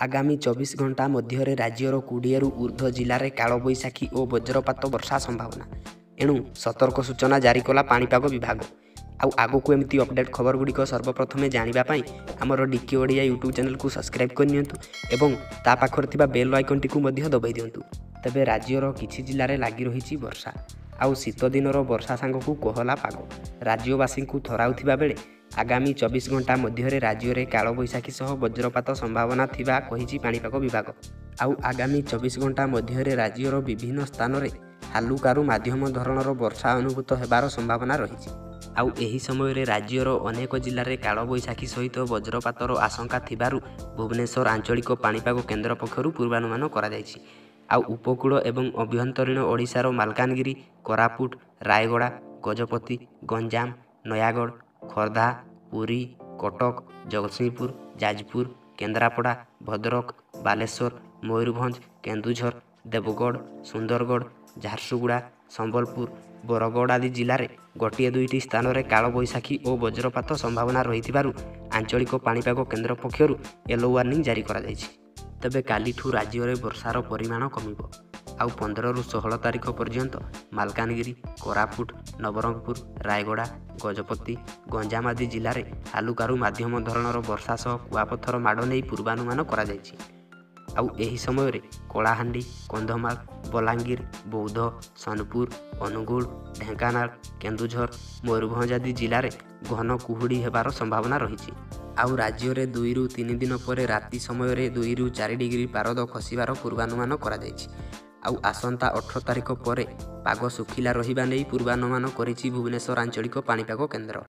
ଆଗାମୀ 24 ଘଣ୍ଟା ମଧ୍ୟରେ ରାଜ୍ୟର 20ରୁ ଉର୍ଦ୍ଧ୍ୱ ଜିଲ୍ଲାରେ କାଳବୈଶାଖୀ ଓ ବଜ୍ରପାତ ବର୍ଷା ସମ୍ଭାବନା। ଏଣୁ ସତର୍କ ସୂଚନା ଜାରି କଲା ପାଣିପାଗ ବିଭାଗ। ଆଉ ଆଗକୁ ଏମିତି ଅପଡ଼େଟ୍ ଖବର ଗୁଡ଼ିକ ସର୍ବପ୍ରଥମେ ଜାଣିବା ପାଇଁ ଆମର ଡିକେ ଓଡ଼ିଆ ୟୁଟ୍ୟୁବ୍ ଚ୍ୟାନେଲକୁ ସବସ୍କ୍ରାଇବ୍ କରିନିଅନ୍ତୁ ଏବଂ ତା ପାଖରେ ଥିବା ବେଲ୍ ଆଇକନ୍ଟିକୁ ମଧ୍ୟ ଦବାଇ ଦିଅନ୍ତୁ। ତେବେ ରାଜ୍ୟର କିଛି ଜିଲ୍ଲାରେ ଲାଗି ରହିଛି ବର୍ଷା। ଆଉ ଶୀତ ଦିନର ବର୍ଷା ସାଙ୍ଗକୁ କୋହଲା ପାଗ ରାଜ୍ୟବାସୀଙ୍କୁ ଥରାଉଥିବା ବେଳେ ଆଗାମୀ 24 ଘଣ୍ଟା ମଧ୍ୟରେ ରାଜ୍ୟରେ କାଳବୈଶାଖୀ ସହ ବଜ୍ରପାତ ସମ୍ଭାବନା ଥିବା କହିଛି ପାଣିପାଗ ବିଭାଗ। ଆଉ ଆଗାମୀ 24 ଘଣ୍ଟା ମଧ୍ୟରେ ରାଜ୍ୟର ବିଭିନ୍ନ ସ୍ଥାନରେ ହାଲୁକାରୁ ମାଧ୍ୟମ ଧରଣର ବର୍ଷା ଅନୁଭୂତ ହେବାର ସମ୍ଭାବନା ରହିଛି। ଆଉ ଏହି ସମୟରେ ରାଜ୍ୟର ଅନେକ ଜିଲ୍ଲାରେ କାଳବୈଶାଖୀ ସହିତ ବଜ୍ରପାତର ଆଶଙ୍କା ଥିବାରୁ ଭୁବନେଶ୍ୱର ଆଞ୍ଚଳିକ ପାଣିପାଗ କେନ୍ଦ୍ର ପକ୍ଷରୁ ପୂର୍ବାନୁମାନ କରାଯାଇଛି। ଆଉ ଉପକୂଳ ଏବଂ ଆଭ୍ୟନ୍ତରୀଣ ଓଡ଼ିଶାର ମାଲକାନଗିରି, କୋରାପୁଟ, ରାୟଗଡ଼ା, ଗଜପତି, ଗଞ୍ଜାମ, ନୟାଗଡ଼, ଖୋର୍ଦ୍ଧା, ପୁରୀ, କଟକ, ଜଗତସିଂହପୁର, ଯାଜପୁର, କେନ୍ଦ୍ରାପଡ଼ା, ଭଦ୍ରକ, ବାଲେଶ୍ୱର, ମୟୂରଭଞ୍ଜ, କେନ୍ଦୁଝର, ଦେବଗଡ଼, ସୁନ୍ଦରଗଡ଼, ଝାରସୁଗୁଡ଼ା, ସମ୍ବଲପୁର, ବରଗଡ଼ ଆଦି ଜିଲ୍ଲାରେ ଗୋଟିଏ ଦୁଇଟି ସ୍ଥାନରେ କାଳବୈଶାଖୀ ଓ ବଜ୍ରପାତ ସମ୍ଭାବନା ରହିଥିବାରୁ ଆଞ୍ଚଳିକ ପାଣିପାଗ କେନ୍ଦ୍ର ପକ୍ଷରୁ ୟେଲୋ ୱାର୍ଣ୍ଣିଂ ଜାରି କରାଯାଇଛି। ତେବେ କାଲିଠୁ ରାଜ୍ୟରେ ବର୍ଷାର ପରିମାଣ କମିବ। ଆଉ 15ରୁ 16 ତାରିଖ ପର୍ଯ୍ୟନ୍ତ ମାଲକାନଗିରି, କୋରାପୁଟ, ନବରଙ୍ଗପୁର, ରାୟଗଡ଼ା, ଗଜପତି, ଗଞ୍ଜାମ ଆଦି ଜିଲ୍ଲାରେ ହାଲୁକାରୁ ମାଧ୍ୟମ ଧରଣର ବର୍ଷା ସହ କୁଆପଥର ମାଡ଼ ନେଇ ପୂର୍ବାନୁମାନ କରାଯାଇଛି। ଆଉ ଏହି ସମୟରେ କଳାହାଣ୍ଡି, କନ୍ଧମାଳ, ବଲାଙ୍ଗୀର, ବୌଦ୍ଧ, ସୋନପୁର, ଅନୁଗୁଳ, ଢେଙ୍କାନାଳ, କେନ୍ଦୁଝର, ମୟୂରଭଞ୍ଜ ଆଦି ଜିଲ୍ଲାରେ ଘନ କୁହୁଡ଼ି ହେବାର ସମ୍ଭାବନା ରହିଛି। ଆଉ ରାଜ୍ୟରେ 2ରୁ 3 ଦିନ ପରେ ରାତି ସମୟରେ 2ରୁ 4 ଡିଗ୍ରୀ ପାରଦ ଖସିବାର ପୂର୍ବାନୁମାନ କରାଯାଇଛି। ଆଉ ଆସନ୍ତା 18 ତାରିଖ ପରେ ପାଗ ଶୁଖିଲା ରହିବା ନେଇ ପୂର୍ବାନୁମାନ କରିଛି ଭୁବନେଶ୍ୱର ଆଞ୍ଚଳିକ ପାଣିପାଗ କେନ୍ଦ୍ର।